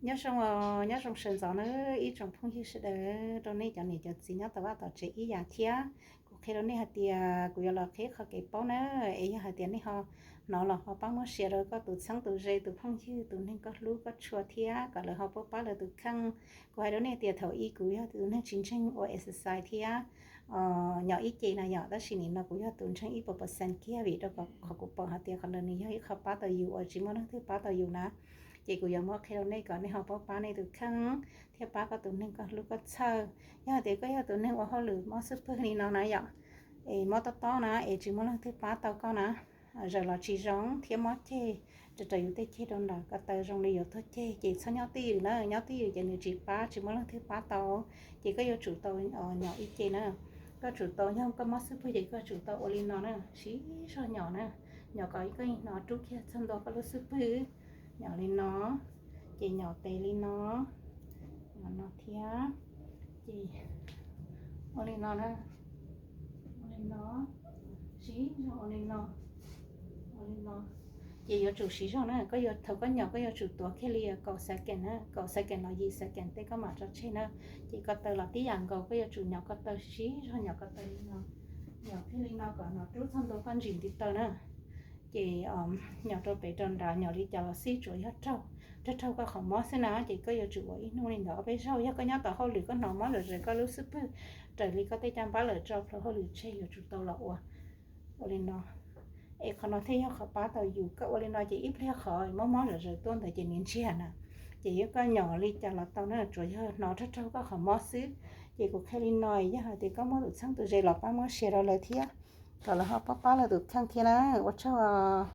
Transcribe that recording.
Nyob zoo, nyob zoo sawv ntxov na ib tsoom phooj ywg sawv daws, rau nej cov niam cov txiv nyob tom vaj tom tsev ib yam thiab. Kuv qhia rau nej hais tias kuv yuav los qhia qhov kev paub na, es yog hais tias nej ho hnov los ho pab muab share rau koj tus txheeb tus ze, tus phooj ywg, tus neeg koj hlub koj tshua thiab kom lawv ho paub pab lawv tus kheej. Kuv hais rau nej tias thaum ub kuv yog tus neeg tsis ntseeg ua exercise thiab nyom ib ce na yom, tab sis nim no kuv yog tus ntseeg ib puas percent kiag vim rau qhov kuv pom hais tias qhov ntawd nws yog ib qho pab tau yus uas tsis muaj leej twg pab tau yus na. Ces kuv yuav muab qhia rau nej kom nej ho paub pab nej tus kheej thiab pab koj tus neeg koj hlub koj txhawj. Yog hais tias koj yog tus neeg ua hauj lwm mob xub pwg li no na yom, es mob tob tob na es tsis muaj leej twg pab tau koj na, zaws los tsis zoo thiab mob ceg, raws raws yus tej ceg rau nram ko taw zoo li yuav tuag ceg, ces txhob nyob twj ywm na, nyob twj ywm ces nws tsis pab, tsis muaj leej twg pab tau. Ces koj yuav tsum tau nyom ib ce na, koj tsum tau, yog koj mob xub pwg ces koj tsum tau ua li no na, siv zog nyom na, nyom kom koj hnov rub kiag txog ntua koj lub xub pwg, nyom li no, ces nyom tes li no, nyom no thiab, ces ua li no na, ua li no, siv zog ua li no, ua li no. Ces yuav tsum siv zog na, koj yuav, thaum koj nyom koj yuav tsum tuav kiag li kaum second na, kaum second los yim second tej koj mam tso tseg na. Ces ko taw los tib yam nkaus, koj yuav tsum nyom ko taw, siv zog nyom ko taw li no, nyom kiag li no kom hnov rub txog ntua koj ntsis ntiv taw na. Ces nyom rau pem rau nrad, nyom li cas los xij, tsuas yog raug, raug raug koj qhov mob xwb na, ces koj yuav tsum ua ib hnub li ntawd ob peb zaug. Yog koj nyob tau hauj lwm koj hnov mob zom zaws koj lub xub pwg raws li koj tej caj npab lawm, tso plhuav hauj lwm tseg, yuav tsum tau los ua, ua li no. Es qhov no thiaj yog qhov pab tau yus, koj ua li no ces ib pliag qhov mob mob zom zaws tuaj ntawd ces nws ntsiag na. Ces yog koj nyom li cas los tau na, tsuas yog hnov raug raug koj qhov mob xwb. Ces kuv qhia li no, yog hais tias koj muaj tus txheeb tus ze los pab muab share rau lawv thiab, kom lawv ho pab pab lawv tus kheej thiab na. Ua tsaug.